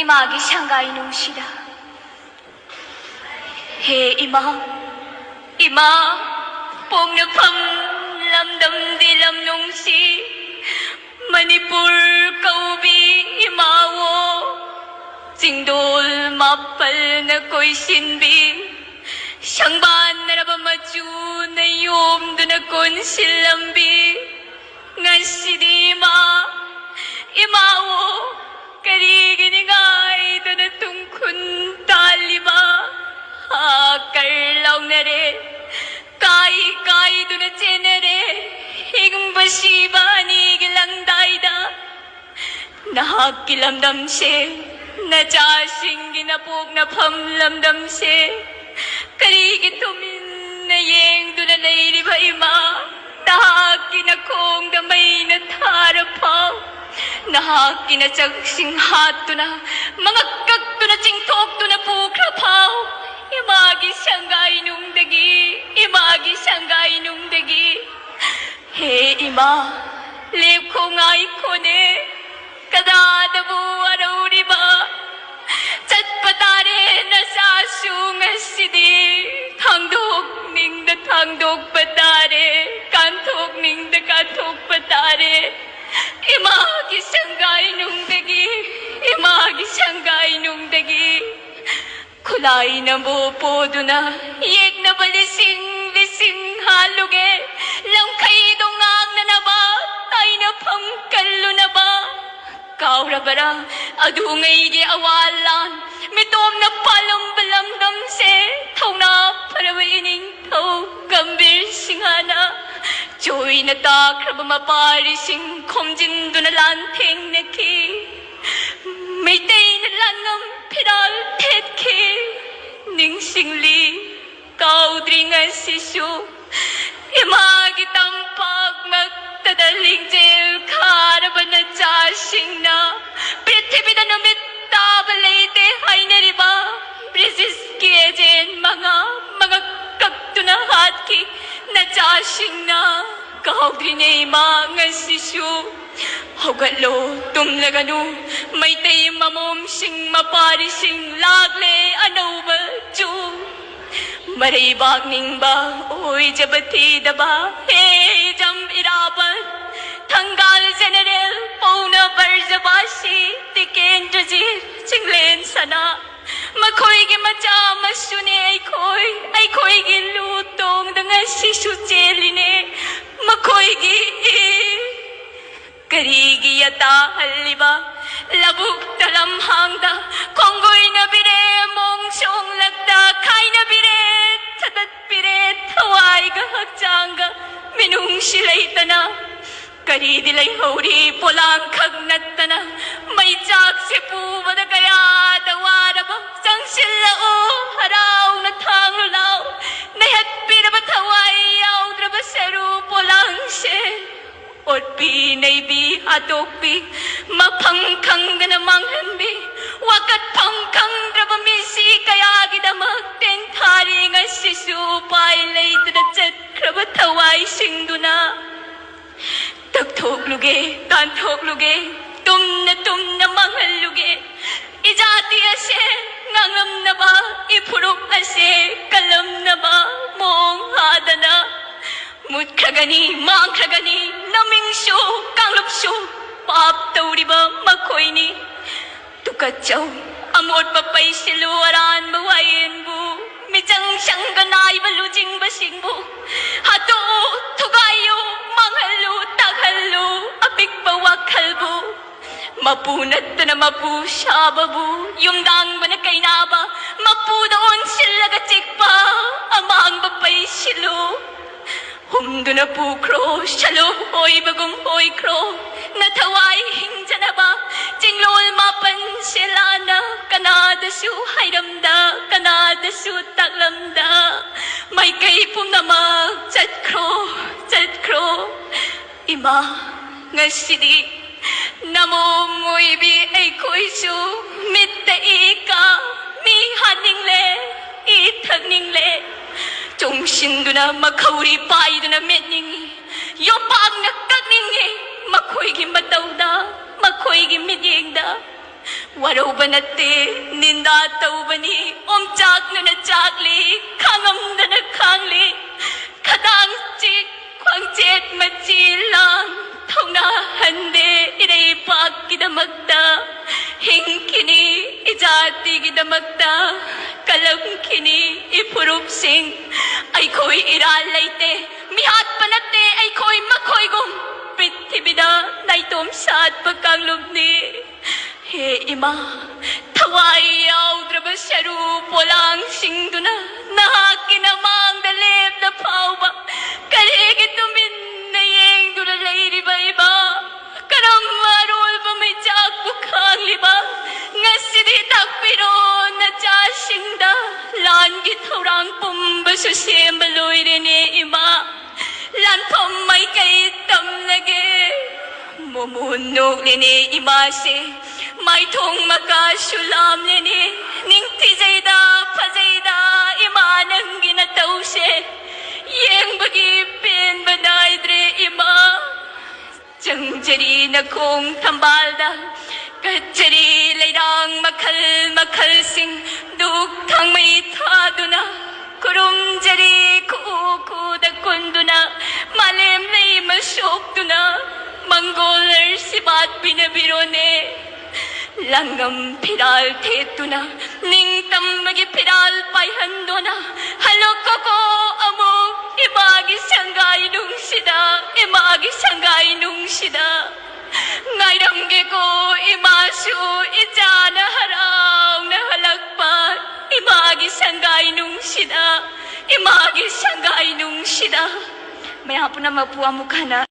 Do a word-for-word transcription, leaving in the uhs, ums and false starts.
ꯏꯃꯥꯒꯤ ꯁꯪꯒꯥꯏ ꯅꯨꯡꯁꯤꯗ꯫ ꯍꯦ ꯏꯃꯥ, ꯏꯃꯥ, ꯄꯣꯛꯅꯐꯝ ꯂꯝꯗꯝꯗꯤ ꯂꯝꯅꯨꯡꯁꯤ, ꯃꯅꯤꯄꯨꯔ ꯀꯧꯕꯤ ꯏꯃꯥꯋꯣ, ꯆꯤꯡꯗꯣꯜ ꯃꯥꯄꯜꯅ ꯀꯣꯏꯁꯤꯟꯕꯤ, ꯁꯪꯕꯥꯟꯅꯔꯕ ꯃꯆꯨꯅ ꯌꯣꯝꯗꯨꯅ ꯀꯣꯟꯁꯤꯜꯂꯝꯕꯤ, ꯉꯁꯤꯗꯤ ꯏꯃꯥ, ꯏꯃꯥꯋꯣ, ꯀꯔꯤꯒꯤ ꯅꯤꯡꯉꯥꯏꯗꯅ ꯇꯨꯡꯈꯨꯟ ꯇꯥꯜꯂꯤꯕ? ꯍꯥ, ꯀꯔ ꯂꯥꯎꯅꯔꯦ, ꯀꯥꯏ ꯀꯥꯏꯗꯨꯅ ꯆꯦꯟꯅꯔꯦ, ꯍꯤꯡꯕ ꯁꯤꯕ ꯑꯅꯤꯒꯤ ꯂꯪꯗꯥꯏꯗ꯫ ꯅꯍꯥꯛꯀꯤ ꯂꯝꯗꯝꯁꯦ, ꯅꯆꯥꯁꯤꯡꯒꯤ ꯅꯄꯣꯛꯅꯐꯝ ꯂꯝꯗꯝꯁꯦ, ꯀꯔꯤꯒꯤ ꯇꯨꯃꯤꯟꯅ ꯌꯦꯡꯗꯨꯅ ꯂꯩꯔꯤꯕ ꯏꯃꯥ? ꯅꯍꯥꯛꯀꯤ ꯅꯈꯣꯡꯗ ꯃꯩꯅ ꯊꯥꯔꯐꯥꯎ, ꯅꯍꯥꯛꯀꯤ ꯅꯆꯛꯁꯤꯡ ꯍꯥꯠꯇꯨꯅ, ꯃꯉꯛ ꯀꯛꯇꯨꯅ, ꯆꯤꯡꯊꯣꯛꯇꯨꯅ ꯄꯨꯈ꯭ꯔꯐꯥꯎ, ꯏꯃꯥꯒꯤ ꯁꯪꯒꯥꯏꯅꯨꯡꯗꯒꯤ, ꯏꯃꯥꯒꯤ ꯁꯪꯒꯥꯏꯅꯨꯡꯗꯒꯤ꯫ ꯍꯦ ꯏꯃꯥ, ꯂꯦꯞꯈꯣ ꯉꯥꯏꯈꯣꯅꯦ, ꯀꯗꯥꯗꯕꯨ ꯋꯥꯔꯧꯔꯤꯕ? ꯆꯠꯄ ꯇꯥꯔꯦ ꯅꯆꯥꯁꯨ ꯉꯁꯤꯗꯤ, ꯊꯥꯡꯗꯣꯛꯅꯤꯡꯗ ꯊꯥꯡꯗꯣꯛꯄ ꯇꯥꯔꯦ, ꯀꯥꯟꯊꯣꯛꯅꯤꯡꯗ ꯀꯥꯟꯊꯣꯛꯄ ꯇꯥꯔꯦ꯫ ꯏꯃꯥꯒꯤ ꯁꯪꯒꯥꯏꯅꯨꯡꯗꯒꯤ, ꯏꯃꯥꯒꯤ ꯁꯪꯒꯥꯏꯅꯨꯡꯗꯒꯤ꯫ ꯈꯨꯠꯂꯥꯏꯅꯕꯨ ꯄꯣꯗꯨꯅ ꯌꯦꯛꯅꯕ ꯂꯤꯁꯤꯡ ꯂꯤꯁꯤꯡ ꯍꯥꯜꯂꯨꯒꯦ, ꯂꯝꯈꯩꯗꯣ ꯉꯥꯛꯅꯅꯕ, ꯇꯥꯏꯅꯐꯝ ꯀꯜꯂꯨꯅꯕ꯫ ꯀꯥꯎꯔꯕꯔꯥ ꯑꯗꯨꯉꯩꯒꯤ ꯑꯋꯥ ꯂꯥꯟ? ꯃꯤꯇꯣꯞꯅ ꯄꯥꯜꯂꯝꯕ ꯂꯝꯗꯝꯁꯦ, ꯊꯧꯅꯥ ꯐꯔꯕ ꯏꯅꯤꯡꯊꯧ ꯒꯝꯚꯤꯔ ꯁꯤꯡꯍꯅ ꯆꯣꯏꯅ ꯇꯥꯈ꯭ꯔꯕ ꯃꯄꯥꯔꯤꯁꯤꯡ ꯈꯣꯝꯖꯤꯟꯗꯨꯅ ꯂꯥꯟꯊꯦꯡꯅꯈꯤ꯫ ꯃꯩꯇꯩꯅ ꯂꯥꯟꯉꯝ ꯐꯤꯔꯥꯜ ꯊꯦꯠꯈꯤ꯫ ꯅꯤꯡꯁꯤꯡꯂꯤ, ꯀꯥꯎꯗ꯭ꯔꯤ ꯉꯁꯤꯁꯨ꯫ ꯏꯃꯥꯒꯤ ꯇꯝꯄꯥꯛꯃꯛꯇꯗ ꯂꯤꯡꯖꯦꯜ ꯈꯥꯔꯕ ꯅꯆꯥꯁꯤꯡꯅ, ꯄ꯭ꯔꯤꯊꯤꯕꯤꯗ ꯅꯨꯃꯤꯠ ꯇꯥꯕ ꯂꯩꯇꯦ ꯍꯥꯏꯅꯔꯤꯕ ꯕ꯭ꯔꯤꯇꯤꯁꯀꯤ ꯑꯦꯖꯦꯟ ꯃꯉꯥ ꯃꯉꯛ ꯀꯛꯇꯨꯅ ꯍꯥꯠꯈꯤ꯫ ꯅꯆꯥꯁꯤꯡꯅ ꯀꯥꯎꯗ꯭ꯔꯤꯅꯦ ꯏꯃꯥ ꯉꯁꯤꯁꯨ꯫ ꯍꯧꯒꯠꯂꯣ, ꯇꯨꯝꯂꯒꯅꯨ꯫ ꯃꯩꯇꯩ ꯃꯃꯣꯝꯁꯤꯡ ꯃꯄꯥꯔꯤꯁꯤꯡ ꯂꯥꯛꯂꯦ ꯑꯅꯧꯕ ꯆꯨ꯫ ꯃꯔꯩꯕꯥꯛ ꯅꯤꯡꯕ ꯑꯣꯏꯖꯕ ꯊꯤꯗꯕ ꯍꯦ ꯖꯝ ꯏꯔꯥꯕꯠ꯫ ꯊꯪꯒꯥꯜ ꯖꯦꯅꯦꯔꯦꯜ ꯄꯧꯅ ꯕꯔꯖꯕꯥꯁꯤ ꯇꯤꯀꯦꯟꯗ꯭ꯔꯖꯤꯠ ꯆꯤꯡꯂꯦꯟ ꯁꯅꯥ꯫ ꯃꯈꯣꯏꯒꯤ ꯃꯆꯥ ꯃꯁꯨꯅꯦ ꯑꯩꯈꯣꯏ꯫ ꯑꯩꯈꯣꯏꯒꯤ ꯂꯨ ꯇꯣꯡꯗ ꯉꯁꯤꯁꯨ ꯆꯦꯜꯂꯤꯅꯦ ꯃꯈꯣꯏꯒꯤ ꯏ꯫ ꯀꯔꯤꯒꯤ ꯑꯇꯥꯍꯜꯂꯤꯕ ꯂꯧꯕꯨꯛꯇ ꯂꯝꯍꯥꯡꯗ ꯈꯣꯡꯒꯣꯏꯅꯕꯤꯔꯦ ꯃꯣꯡ ꯁꯣꯡꯂꯛꯇ ꯈꯥꯏꯅꯕꯤꯔꯦ ꯊꯗꯠꯄꯤꯔꯦ ꯊꯋꯥꯏꯒ ꯍꯛꯆꯥꯡꯒ ꯃꯤꯅꯨꯡꯁꯤ ꯂꯩꯇꯅ꯫ ꯀꯔꯤꯗꯤ ꯂꯩꯍꯧꯔꯤ ꯄꯣꯂꯥꯡꯈꯛ ꯅꯠꯇꯅ ꯃꯩꯆꯥꯛꯁꯦ ꯄꯨꯕꯗ ꯀꯌꯥꯗ ꯋꯥꯔꯕ ꯆꯪꯁꯤꯜꯂꯛꯑꯣ ꯍꯔꯥꯎꯅ ꯊꯥꯡꯂꯨ ꯂꯥꯎ꯫ ꯅꯩꯍꯠꯄꯤꯔꯕ ꯊꯋꯥꯏ ꯌꯥꯎꯗ꯭ꯔꯕ ꯁꯔꯨ ꯄꯣꯂꯥꯡꯁꯦ ꯑꯣꯠꯄꯤ ꯅꯩꯕꯤ ꯍꯥꯠꯇꯣꯛꯄꯤ ꯃꯐꯝ ꯈꯪꯗꯅ ꯃꯥꯡꯍꯟꯕꯤ ꯋꯥꯀꯠꯐꯝ ꯈꯪꯗ꯭ꯔꯕ ꯃꯤꯁꯤ ꯀꯌꯥꯒꯤꯗꯃꯛ ꯇꯦꯟꯊꯥꯔꯤ ꯉꯁꯤꯁꯨ ꯎꯄꯥꯏ ꯂꯩꯇꯅ ꯆꯠꯈ꯭ꯔꯕ ꯊꯋꯥꯏꯁꯤꯡꯗꯨꯅ꯫ ꯇꯛꯊꯣꯛꯂꯨꯒꯦ ꯇꯥꯟꯊꯣꯛꯂꯨꯒꯦ ꯇꯨꯝꯅ ꯇꯨꯝꯅ ꯃꯥꯡꯍꯜꯂꯨꯒꯦ ꯏꯖꯥꯇꯤ ꯑꯁꯦ ꯉꯥꯡꯂꯝꯅꯕ ꯏꯐꯨꯔꯨꯞ ꯑꯁꯦ ꯀꯜꯂꯝꯅꯕ ꯃꯑꯣꯡ ꯍꯥꯗꯅ꯫ ꯃꯨꯠꯈ꯭ꯔꯒꯅꯤ ꯃꯥꯡꯈ꯭ꯔꯒꯅꯤ ꯅꯃꯤꯡꯁꯨ ꯀꯥꯡꯂꯨꯞꯁꯨ ꯄꯥꯞ ꯇꯧꯔꯤꯕ ꯃꯈꯣꯏꯅꯤ꯫ ꯇꯨꯀꯠꯆꯧ ꯑꯃꯣꯠꯄ ꯄꯩꯁꯤꯜꯂꯨ ꯑꯔꯥꯟꯕ ꯋꯥꯌꯦꯟꯕꯨ ꯃꯤꯆꯪ ꯆꯪꯒ ꯅꯥꯏꯕ ꯂꯨꯆꯤꯡꯕꯁꯤꯡꯕꯨ ꯍꯥꯠꯇꯣꯛꯎ ꯊꯨꯒꯥꯏꯌꯨ ꯃꯥꯡꯍꯜꯂꯨ ꯇꯥꯛꯍꯜꯂꯨ ꯑꯄꯤꯛꯄ ꯋꯥꯈꯜꯕꯨ꯫ ꯃꯄꯨ ꯅꯠꯇꯅ ꯃꯄꯨ ꯁꯥꯕꯕꯨ ꯌꯨꯝꯗꯥꯡꯕꯅ ꯀꯩꯅꯥꯕ ꯃꯄꯨꯗ ꯑꯣꯟꯁꯤꯜꯂꯒ ꯆꯤꯛꯄ ꯑꯃꯥꯡꯕ ꯄꯩꯁꯤꯜꯂꯨ꯫ ꯍꯨꯝꯗꯨꯅ ꯄꯨꯈ꯭ꯔꯣ ꯁꯂꯨ ꯍꯣꯏꯕꯒꯨꯝ ꯍꯣꯏꯈ꯭ꯔꯣ ꯅꯊꯋꯥꯏ ꯍꯤꯡꯖꯅꯕ꯫ ꯆꯤꯡꯂꯣꯜ ꯃꯥꯄꯟ ꯁꯦꯂꯥꯅ ꯀꯅꯥꯗꯁꯨ ꯍꯥꯏꯔꯝꯗ ꯀꯅꯥꯗꯁꯨ ꯇꯥꯛꯂꯝꯗ ꯃꯥꯏꯀꯩ ꯄꯨꯝꯅꯃꯛ ꯆꯠꯈ꯭ꯔꯣ ꯆꯠꯈ꯭ꯔꯣ꯫ ꯏꯃꯥ ꯉꯁꯤꯗꯤ ꯅꯃꯣꯝ ꯑꯣꯏꯕꯤ ꯑꯩꯈꯣꯏꯁꯨ ꯃꯤꯠꯇ ꯏ ꯀꯥ ꯃꯤ ꯍꯥꯠꯅꯤꯡꯂꯦ ꯏ ꯊꯛꯅꯤꯡꯂꯦ꯫ ꯆꯣꯡꯁꯤꯟꯗꯨꯅ ꯃꯈꯧꯔꯤ ꯄꯥꯏꯗꯨꯅ ꯃꯦꯠꯅꯤꯡꯏ ꯌꯣꯄꯥꯛꯅ ꯀꯛꯅꯤꯡꯏ꯫ ꯃꯈꯣꯏꯒꯤ ꯃꯇꯧꯗ, ꯃꯈꯣꯏꯒꯤ ꯃꯤꯠꯌꯦꯡꯗ ꯋꯥꯔꯧꯕ ꯅꯠꯇꯦ, ꯅꯤꯟꯗꯥ ꯇꯧꯕꯅꯤ꯫ ꯑꯣꯝꯆꯥꯛꯅꯅ ꯆꯥꯛꯂꯤ, ꯈꯥꯡꯉꯝꯗꯅ ꯈꯥꯡꯂꯤ꯫ ꯈꯗꯥꯡ ꯆꯤꯛ, ꯈ꯭ꯋꯥꯡꯆꯦꯠ ꯃꯆꯤ ꯂꯥꯡ, ꯊꯧꯅꯥ ꯍꯟꯗꯦ ꯏꯔꯩꯄꯥꯛꯀꯤꯗꯃꯛꯇ꯫ ꯍꯤꯡꯈꯤꯅꯤ ꯏꯖꯥꯇꯤꯒꯤꯗꯃꯛꯇ, ꯀꯜꯂꯝꯈꯤꯅꯤ ꯏꯐꯨꯔꯨꯞꯁꯤꯡ꯫ ꯑꯩꯈꯣꯏ ꯏꯔꯥꯜ ꯂꯩꯇꯦ, ꯃꯤꯍꯥꯠꯄ ꯅꯠꯇꯦ ꯑꯩꯈꯣꯏ ꯃꯈꯣꯏꯒꯨꯝ꯫ ꯄ꯭ꯔꯤꯊꯤꯕꯤꯗ ꯅꯥꯏꯇꯣꯝ ꯁꯥꯠꯄ ꯀꯥꯡꯂꯨꯞꯅꯤ꯫ ꯍꯦ ꯏꯃꯥ, ꯊꯋꯥꯏ ꯌꯥꯎꯗ꯭ꯔꯕ ꯁꯔꯨ ꯄꯣꯂꯥꯡꯁꯤꯡꯗꯨꯅ ꯅꯍꯥꯛꯀꯤ ꯅꯃꯥꯡꯗ ꯂꯦꯞꯂ ꯐꯥꯎꯕ ꯀꯔꯤꯒꯤ ꯇꯨꯃꯤꯟꯅ ꯌꯦꯡꯗꯨꯅ ꯂꯩꯔꯤꯕ ꯏꯃꯥ? ꯀꯔꯝꯕ ꯑꯔꯣꯜꯕ ꯃꯩꯆꯥꯛꯄꯨ ꯈꯥꯡꯂꯤꯕ? ꯉꯁꯤꯗꯤ ꯇꯥꯛꯄꯤꯔꯣ ꯅꯆꯥꯁꯤꯡꯗ꯫ ꯂꯥꯟꯒꯤ ꯊꯧꯔꯥꯡ ꯄꯨꯝꯕꯁꯨ ꯁꯦꯝꯕ ꯂꯣꯏꯔꯦꯅꯦ ꯏꯃꯥ꯫ ꯂꯥꯟꯐꯝ ꯃꯥꯏꯀꯩ ꯇꯝꯂꯒꯦ꯫ ꯃꯣꯃꯣꯟ ꯅꯣꯛꯂꯦꯅꯦ ꯏꯃꯥꯁꯦ, ꯃꯥꯏꯊꯣꯡ ꯃꯀꯥꯁꯨ ꯂꯥꯝꯂꯦꯅꯦ꯫ ꯅꯤꯡꯊꯤꯖꯩꯗ, ꯐꯖꯩꯗ ꯏꯃꯥ ꯅꯪꯒꯤ ꯅꯇꯧꯁꯦ꯫ ꯌꯦꯡꯕꯒꯤ ꯄꯦꯟꯕ ꯅꯥꯏꯗ꯭ꯔꯦ ꯏꯃꯥ꯫ ꯆꯪꯖꯔꯤ ꯅꯈꯣꯡ ꯊꯝꯕꯥꯜꯗ, ꯀꯠꯆꯔꯤ ꯂꯩꯔꯥꯡ ꯃꯈꯜ ꯃꯈꯜꯁꯤꯡ꯫ ꯙꯨꯛ ꯊꯥꯡꯃꯩ ꯊꯥꯗꯨꯅ ꯈꯨꯔꯨꯝꯖꯔꯤ, ꯈꯨꯎ ꯈꯨꯗ ꯀꯨꯟꯗꯨꯅ ꯃꯥꯂꯦꯝ ꯂꯩꯃ ꯁꯣꯛꯇꯨꯅ ꯃꯪꯒꯣꯜ ꯑꯔꯁꯤꯕꯥꯠ ꯄꯤꯅꯕꯤꯔꯣꯅꯦ꯫ ꯂꯪꯉꯝ ꯐꯤꯔꯥꯜ ꯊꯦꯠꯇꯨꯅ ꯅꯤꯡꯇꯝꯕꯒꯤ ꯐꯤꯔꯥꯜ ꯄꯥꯏꯍꯟꯗꯨꯅ ꯍꯜꯂꯛꯈꯣꯀꯣ ꯑꯃꯨꯛ ꯏꯃꯥꯒꯤ ꯁꯪꯒꯥꯏ ꯅꯨꯡꯁꯤꯗ, ꯏꯃꯥꯒꯤ ꯁꯪꯒꯥꯏ ꯅꯨꯡꯁꯤꯗ꯫ ꯉꯥꯏꯔꯝꯒꯦꯀꯣ ꯏꯃꯥꯁꯨ, ꯏꯆꯥꯅ ꯍꯔꯥꯎꯅ ꯍꯜꯂꯛꯄ ꯏꯃꯥꯒꯤ ꯁꯪꯒꯥꯏ ꯅꯨꯡꯁꯤꯗ, ꯏꯃꯥꯒꯤ ꯁꯪꯒꯥꯏ ꯅꯨꯡꯁꯤꯗ꯫ ꯃꯌꯥꯝ ꯄꯨꯝꯅꯃꯛꯄꯨ ꯑꯃꯨꯛ ꯍꯟꯅ